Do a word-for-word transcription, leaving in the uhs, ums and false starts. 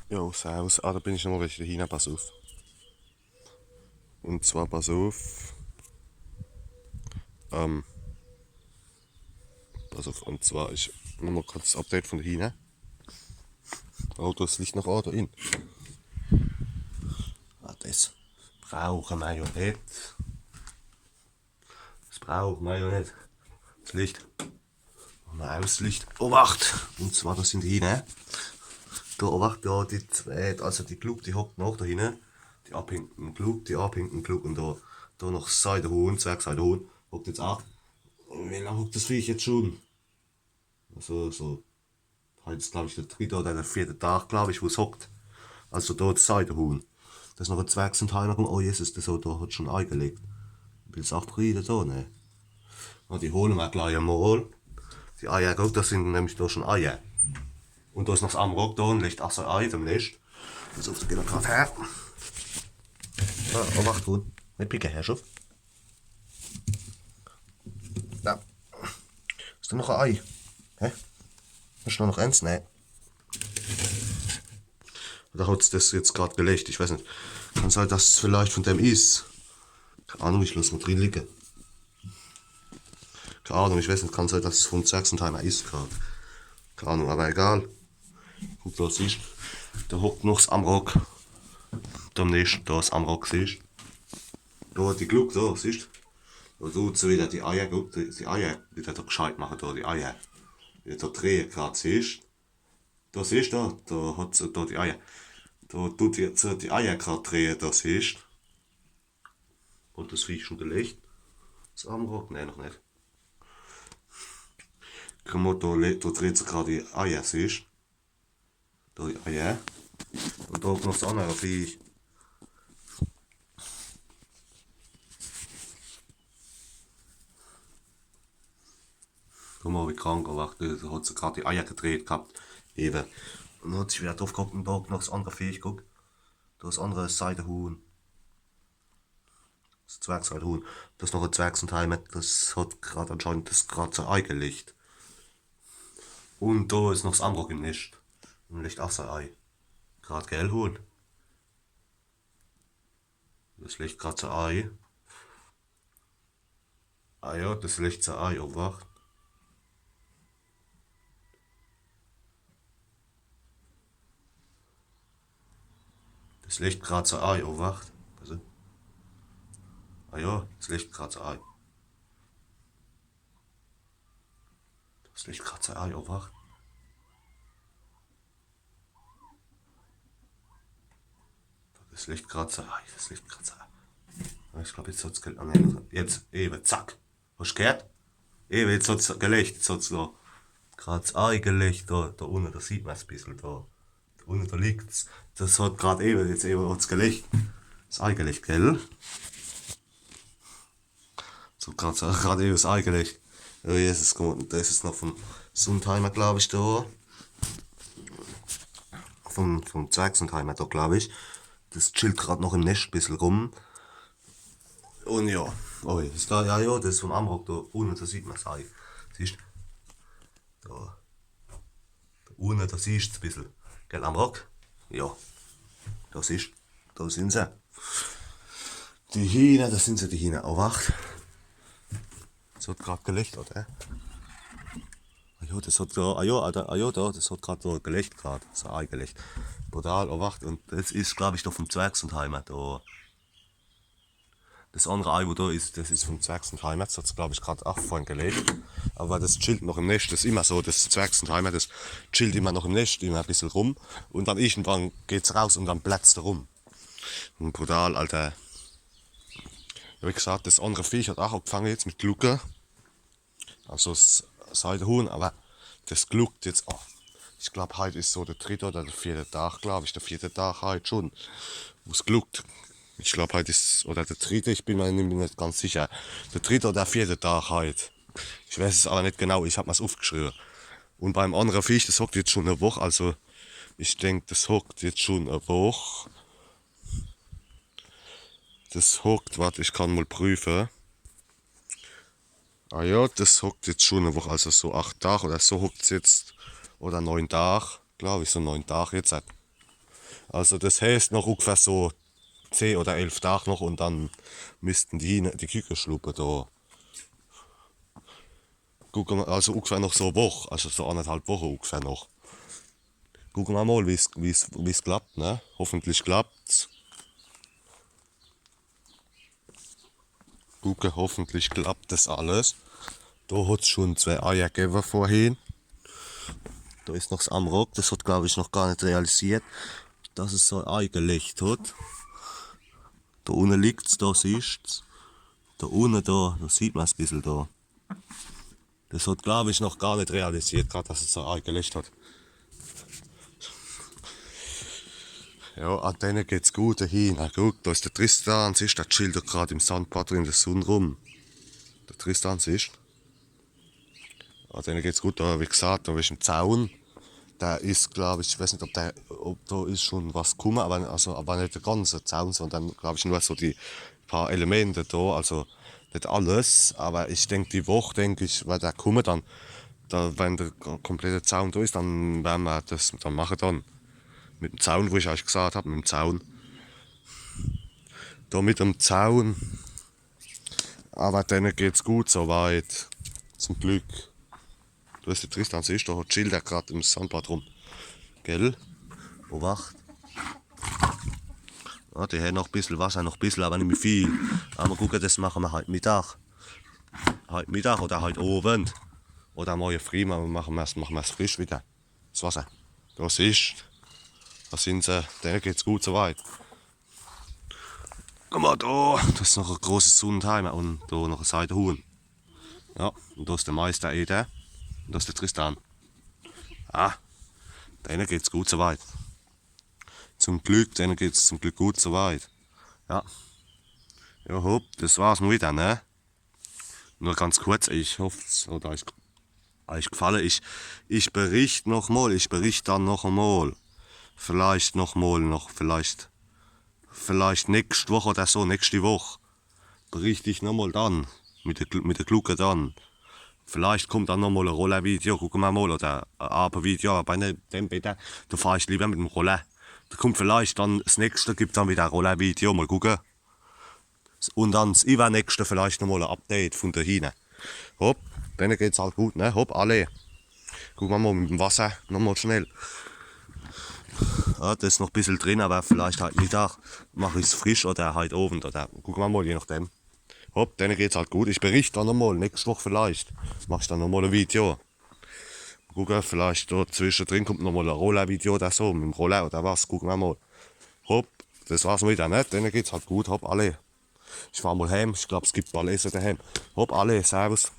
Jo, servus. Ah, do bin ich nochmol bei de Hiehner, pass uff. Un zwar, pass uff. Ähm, pass uff, un zwar, ich nochmol korz des Update vun de Hiehner. Oh, des Licht noch, oh, do in. Ah, des brauche mer jo net. Des brauche mer jo net. Des Licht. Mol aus, Licht. Obacht! Un zwar, des sin die Hiehner. Do, Obacht, do, die zwee, also die Gluck, die hockt noch do hinne. Die abhängende Gluck, die abhängende Gluck un do, do noch Seidehuhn, Zwergseidehuhn. Hockt jetzt ach. Wie lang hockt des Viech jetzt schun? Also, so, heit is, glaab ich, de dritte oder de vierte Dag, glaab ich, wo's hockt. Also do des Seidehuhn. Do is noch e Zwergsundheimer. Oh Jesus, des hot, do hot schun Ei gelegt. Will's ach briede do, ne? Na, die hole mer glei emol. Die Eier, guck, des sin nämlich do schun Eier. Un do is noch des Amrock do un legt ach sei Ei demnächst. So, do gehn mer grad her. Ah, Obacht, Huhn. Net picke, Herrschaft. Ja. Is do noch e Ei? Hä? Is do noch eens? Nee. Oder hot's des jetzt grad gelegt? Ich weeß net. Kann sei, dass es vielleicht vun dem is. Kee Ahnung, ich loss mol drin liege. Kee Ahnung, ich weeß net. Kann sei, dass es vum Zwergsundheimer is grad. Kee Ahnung, awwer egal. Guck, do siehscht, do hockt noch des Amrock. Do nächscht, do des Amrock, siehscht. Do die Gluck, do, siehscht. Do dut se widder die Eier, guck, die, die Eier widder do gscheit mache, do die Eier. Widder do drehe grad, siehscht. Do siehscht, do, do hot se do die Eier. Do dut se die Eier grad drehe, do siehscht. Hot des Viech schun gelegt? Des Amrock? Nee, noch net. Guck mol, do, le- do dreht se grad die Eier, siehscht? Do die Eier. Un do noch des annere Viech. Guck mol, wie krank, awwer do hot se grad die Eier gedreht ghabt. Ewe. Un hot sich widder druff ghockt un do noch des annere Viech, guck. Do des annere Seidehuhn. Des Zwergseidehuhn. Do is noch e Zwergsundheimer, des hot grad anscheinend des grad sei Ei gelegt. Un do is noch des Amrock im Nescht. Un legt ach sei Ei. Grad, gell, Huhn? Des legt grad sei Ei. Ah jo, des legt sei Ei, Obacht. Des legt grad sei Ei, Obacht. Also. Ah jo, des legt grad sei Ei. Des legt grad sei Ei, Obacht. Des legt grad sei Ei, des legt grad sei Ei. Ich glaab, jetzt hot's gel-, ah, nee, jetzt, ewe, zack. Hoscht gheert? Ewe, jetzt hot's gelegt, jetzt hot's do grad sei Ei gelegt, do, do unne, do sieht mer's bissel, do. Do unne, do liegt's. Des hot grad ewe, jetzt ewe hot's gelegt. Sei Ei gelegt, gell? So, grad, grad ewe sei Ei gelegt. Oh Jesus, guck mol, des is noch vum Sundheimer, glaab ich, do. Vum, vum Zwergsundheimer do, glaab ich. Des chillt grad noch im Nescht bissel rum. Un jo. Oh, is do, jo, jo, des is vum Amrock do unne, do sieht mer's Ei. Siehscht? Do. Do unne, do siehscht's bissel. Gell, Amrock? Jo. Do siehscht, do sin se. Die Hiehner, do sin se, die Hiehner. Obacht. Des hot grad gelegt, oder? Ah jo, des hot do, ah jo, ah, do, ah jo, do, des hot grad do gelegt, grad. So Ei gelegt. Brutal, Obacht. Un des is, glaab ich, doch vum Zwergsundheimer do. Des annere Ei, wo do is, des is vum Zwergsundheimer. Des hot's, glaab ich, grad ach vorhin gelegt. Awwer des chillt noch im Nescht. Des is immer so, des Zwergsundheimer, des chillt immer noch im Nescht, immer bissel rum. Un dann irgendwann geht's raus un dann platzt er rum. Un brutal, Alter. Wie gsaat, des annere Viech hot ach aagfange jetzt mit Glucke. Also s-, Seidehuhn, awwer des gluckt jetzt ach. Ich glaab, heit is so de dritte oder de vierte Dag, glaab ich, de vierte Dag heit schun, wo's gluckt. Ich glaab, heit is, oder de dritte, ich bin mer net, net ganz sicher. De dritte oder vierte Dag heit. Ich weeß es awwer net genau, ich hab mer's uffgeschriwwe. Un beim annere Viech, des hockt jetzt schun e Woch, also ich denk, des hockt jetzt schun e Woch. Des hockt, wart, ich kann mol prüfe. Ah jo, des hockt jetzt schun e Woch, also so acht Dag oder so hockt's jetzt. Oder neun Dag, glaab ich, so neun Dag jetzt. Also das heißt noch ungefähr so zeh oder elf Tag noch und dann missten die, die Küke schluppe do. Gucke mer, also ungefähr noch so e Woch, also so annerthalb Woche ungefähr noch. Gucke mer mol, wie's, wie's, wie's klappt, ne? Hoffentlich klappt's. Gucke, hoffentlich klappt das alles. Do hat's schon zwee Eier gewwe vorhin. Do is noch 's Amrock, das hat, glaub ich, noch gar net realisiert, dass es so e Ei gelecht hat. Do unne liegt's, do siehscht's. Do unne, do, do sieht mer's bissel do. Das hat, glaub ich, noch gar net realisiert, grad, dass es so e Ei gelecht hat. Ja, an denne geht's gut do hin. Na guck, do is de Tristan, siehscht, der chillt do grad im Sandbad drin in de Sunn rum. De Tristan, siehscht. An denne geht's gut, do, wie gesagt, do is en Zaun. Do is, glaub ich, ich weiß net, ob, der, ob do is schon was kumme, aber, also, aber net de ganze Zaun, sondern, glaub ich, nur so die paar Elemente do, also net alles, aber ich denk, die Woch, denk ich, werd der kumme dann, do, wenn de ko-, komplette Zaun do is, dann wern mer das dann mache dann. Mit dem Zaun, wo ich euch gesagt hab, mit dem Zaun. Do mit dem Zaun. Aber denne geht's gut soweit. Zum Glück. Do is de Tristan, siehscht, do chillt der grad im Sandbad rum. Gell? Obacht. Ja, die hen noch bissel Wasser, noch bissel, aber nimmi viel. Aber mol gucke, das mache mer heit Mittag. Heit Mittag oder heit Owend. Oder morje frieh, mache mer's, mache mer's frisch wieder. Das Wasser. Do siehscht, do sin se, denne geht's gut soweit. Guck mol do, das is noch e großes Sundheimer und do noch e Seidehuhn. Ja, und do is de Meister Eder und do is de Tristan. Ah, denne geht's gut soweit. Zum Glück, denne geht's zum Glück gut soweit. Ja. Ja, hopp, das war's mol wieder, ne? Nur ganz kurz, ich hoff's, oder ich euch gefalle. Ich, ich bericht noch mol, ich bericht dann noch emol. Vielleicht noch mol, noch, vielleicht, vielleicht nächst Woch oder so, nächste Woch. Bericht ich noch mol dann. Mit de, Gl- mit de Glucke dann. Vielleicht kommt dann noch mol e Rollervideo, gucke mer mol, oder e Ape-Video, aber bei ne, dem Wetter, do fahr ich lieber mit dem Roller. Do kommt vielleicht dann, das nächste gibt dann wieder e Rollervideo, mol gucke. Und dann das iwwernächste vielleicht noch mol e Update von do hinne. Hopp, denne geht's halt gut, ne? Hopp, alle. Gucke mer mol mit dem Wasser noch mol schnell. Ja, das is noch bissel drin, aber vielleicht heit Mittag mach ich's frisch oder heit Owend oder gucke mer mol, je nachdem. Hopp, denne geht's halt gut. Ich bericht dann noch mol, nächst Woch vielleicht. Mach ich dann noch mol e Video. Gucke, vielleicht do zwischedrin kommt noch mol e Rollervideo oder so, mit dem Roller oder was, gucke mer mol. Hopp, das war's mol wieder, ne? Denne geht's halt gut, hopp, alle. Ich fahr mol heim, ich glaub, es gibt bald Esse daheim. Hopp, alle, servus.